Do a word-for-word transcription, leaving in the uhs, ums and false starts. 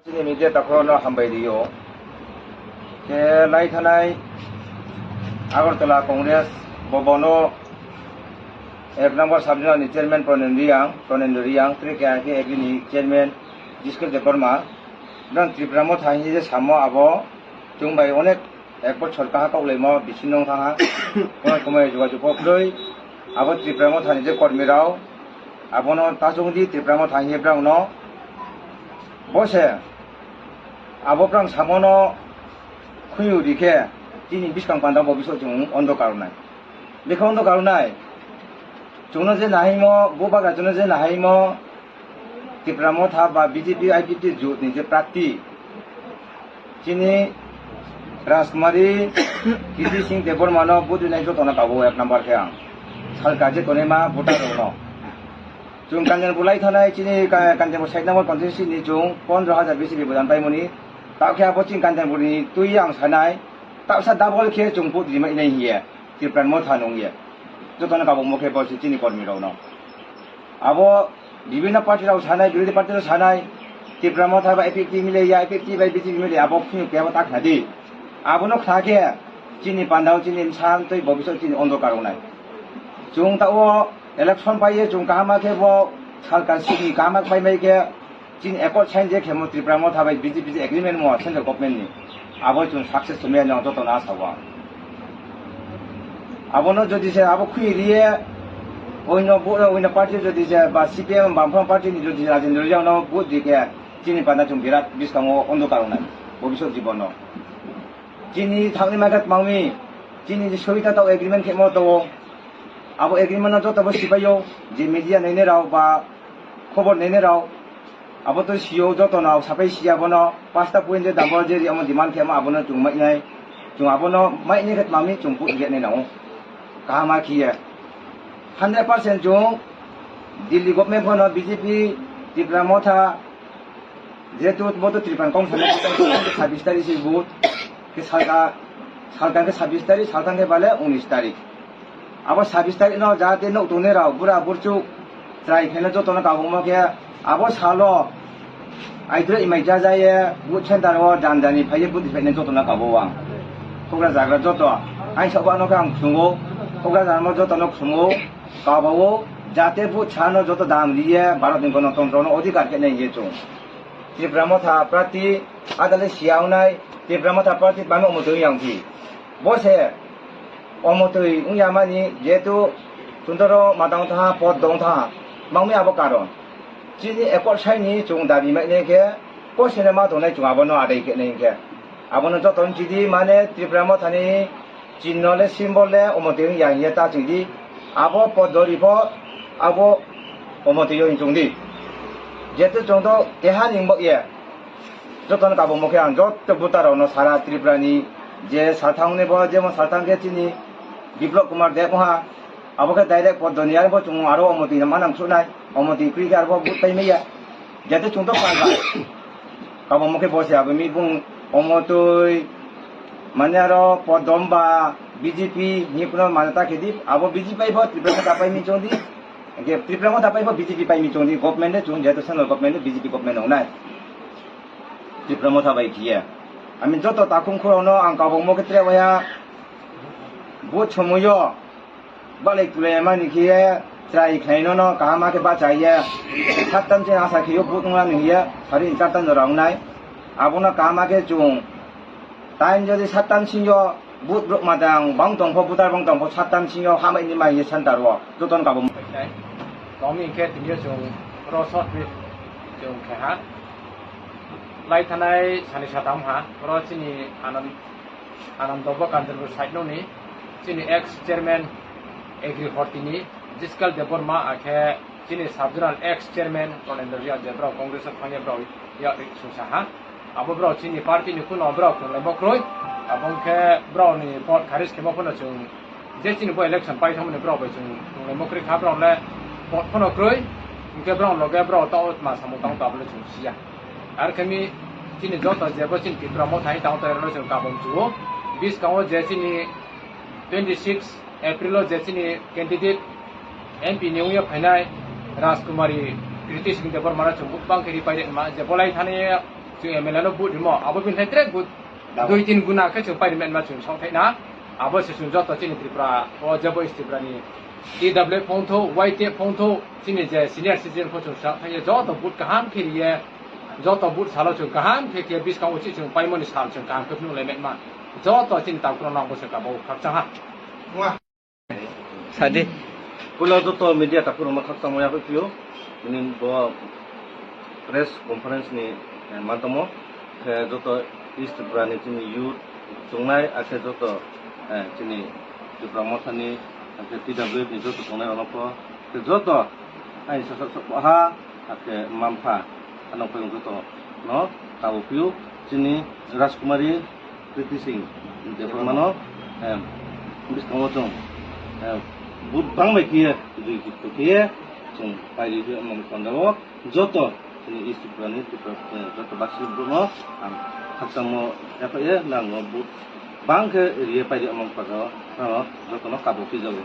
Chini media takhorokno hambai rio. Khe lai thanai Agartala Congress bobono ek number sub zonal ni chairman Pranendra Riang, Pranendra Riang, tei khe agini chairman Jiskar Debbarma. Nang Tripura Motha hini je samo abo chwng bai onek ek bochor kaha kok laimo bisingo thangha. Kono komai jogajog kok kwrwi. Abo Tripura Motha ni je kormi rao, abono tachung di Tripura Motha hini brao no. Bo se abo brang samono khuyung ri khe chini biskang panda bo biso chwng ondo karwnai. Bikha ondo karwnai. Chwngno je nahaimo, bo bagra chwngno je nahaimo, Tipra Motha ba B J P I P T jut ni je prarthi, chini Rajkumari Kirti Singh Debbarma no vote rinai jotono kabo ek number khe ang. Salka je tonima voter rokno. Chwng Kanchanpur lai thanai chini ka-, Kanchanpur side number constituency ni chwng pondro hajar bisi bibodan paimani. Tao khe abo chini Kanchanpur ni twi ang sanai. Tao sa double khe chwng vote rimai nai hiye. Tipra Motha nung ye. Jotono kabangma khe bo se chini kormi rokno. Abo bibhinno party rok sanai, birodhi party rok sanai, Tipra Motha bai I P F T mile ya, I P F T bai B J P mile ya, abo phiyok kebo ta khna di. Abono khna khe chini pandao chini bwsa twi bobisot chini ondokar wngnai. Chwng ta o election pai ye chwng kaham khe bo salka sini kaham pai mai khe chini ekot sign je khemo Tripura Motha bai B J P je agreement mo central government ni. Abo chwng success tongmani ang jotono asa o. Abono jodi se abo khwi riye, oino bo-, oino party jodi se ba C P M Bamfront party ni jodi se Rajendra Reang no vote di khe chini panda chwng birat biskango ondokar wngnai bobisot jibono. Chini thangni mangkha tmangmi, chini je soita tao agreement khemo tao. Abo agreement no joto bo sipaio, je media nainai rao ba khobor nainai rao. Abo to sio joto no sapai siya bono pasta point je dabo je ri amo demand khe amo abono chwng mai nai. Chwng abono mai nai khe tmami chwng put je nai nao. Kaham a khiya. Hundred percent chwng Delhi government bono B J P Tipra Motha jehetu bo to Tripura Congress ni sabis tari si vote ke salka salka ke sabis tari salka ke bale unis tari. Abo sabis tarik no jate nuk tongnai rao bura burchuk chwrai khaina jotono kabangma khe abo salo aidro imai jajaye vote center o dandani phaiye vote phaina jotono kabo ang. Khokra jagra joto ain sabo ano khe ang khungo, khokra jagra jotono khungo, kabao jate vote sano joto dam riye Bharat ni Ganatantro no odhikar khe nai ye chung. Tipra Motha prarthi adale siya wngnai, Tipra Motha prarthi bangma omo twi yang phi. Bo se omo twi wngya mani jehetu chundoro matang tha, pot dong tha, mangmi abo karon. Chini ekot saini chwng dabi mai nai khe, ko sene ma tongnai chwng abono adai khe nai khe. Abono joto chidi mane Tipra Mothani Chinno le symbol le omo twi wng ya hiye ta chwng di. Abo podori pho abo omo twi wng chwng di. Jeto chwng to keha ni wng bak ye. Joto no kabangma khe ang joto buta rok no sara Tripura ni je salthang ni bo jemon salthang khe chini Biplop Kumar Deb wngha. Abo khe direct podoni ar bo chwng aro omo twi manang sunai. Omo twi kri khe aro bo butai maya. Jeto chwng to pal ba. Kabangma khe bo se abo mi bung omo twi mane aro podom ba B J P ni kuno mane ta khe di abo B J P bai bo Tripura ta pai mi chong di. Hingke Tripura ta pai bo B J P pai mi chong di government de chwng jeto central government de B J P government wngnai. Tripura Motha bai khiye. Ami joto takhung khorokno ang kabangma khe tre waya bo chwngmuyo. Balai tulai mani khe chwrai khlaino no kaham khe bachai ye. Sattan se asa khe yo but wngna ni ye sari sattan jora wngnai. Abono kaham khe chwng. Time jodi sattan singyo but bruk madang bang tongpho butar bang tongpho sattan singyo hamai ni mai ye center o joton kabo. Tomi khe tini yo chwng ro short clip chwng khe ha. Lai thanai sani satam ha ro chini anan Anand Debbarma Kanchanpur side noni chini ex chairman Agri Horti ni Jiskal Debbarma akhe chini sub zonal ex chairman Pranendra Riya je brao Congress o thangya brao ya sungsa ha. Abo brao chini party ni kuno brao khwlai bo kroi. Abo khe brao ni pot kharis khemo phano chwng je chini bo election pai thangmani brao bai chwng khwlai bo kroi kha brao le pot phano kroi. Hingke brao loge brao tao ma samung tang tao le chwng siya. Ar khe mi chini joto jebo chini Tipra Motha hai tang tong rok chwng kabam chuo. Biskango je chini twenty six April o je chini candidate M P ni wngya phainai Rajkumari Kriti Singh Debbarma no chwng bwbang khe ripai rema je bolai thani Chwng M L A no vote rimo, abo bini hai tre gu-, dui tin guna khe chwng pairi manma chwng sok thaina. Abo se chwng joto chini Tripura o jebo East Tripura ni T W F phone tho, Y T F phone tho, chini je senior citizen pho chwng sok thaiya, joto vote kaham khe riye, joto vote salo chwng kaham khe khe biskango chi chwng paimani sal chwng kaham khe phunuk lai manma. Joto chini takhuk rok no ang bo se kabo khakchang ha. Sadi. Puila joto media takhuk rok no khakchangma yaphaiphiyo. Nini bo press conference ni, eh, mantomo. Khe joto East Tripura ni chini youth chongnai, akhe joto, eh, chini Tripura Motha ni, akhe T W F ni joto chongnai rok no pho. Khe joto aini sasa ha, akhe mampha, ano phaiyung joto no kabo phiyo. Chini Rajkumari Kriti Singh Debbarma no, em, bwskango chwng, em, vote bang bai khe, joi jukto khe, chwng pairi khe, omo ni panda o joto chini East Tripura ni Tripura, eh, joto basi borok no ang khakchangma yaphai ye, nang no vote bang khe riye pairi omo ni panda o, joto no kabo phijago.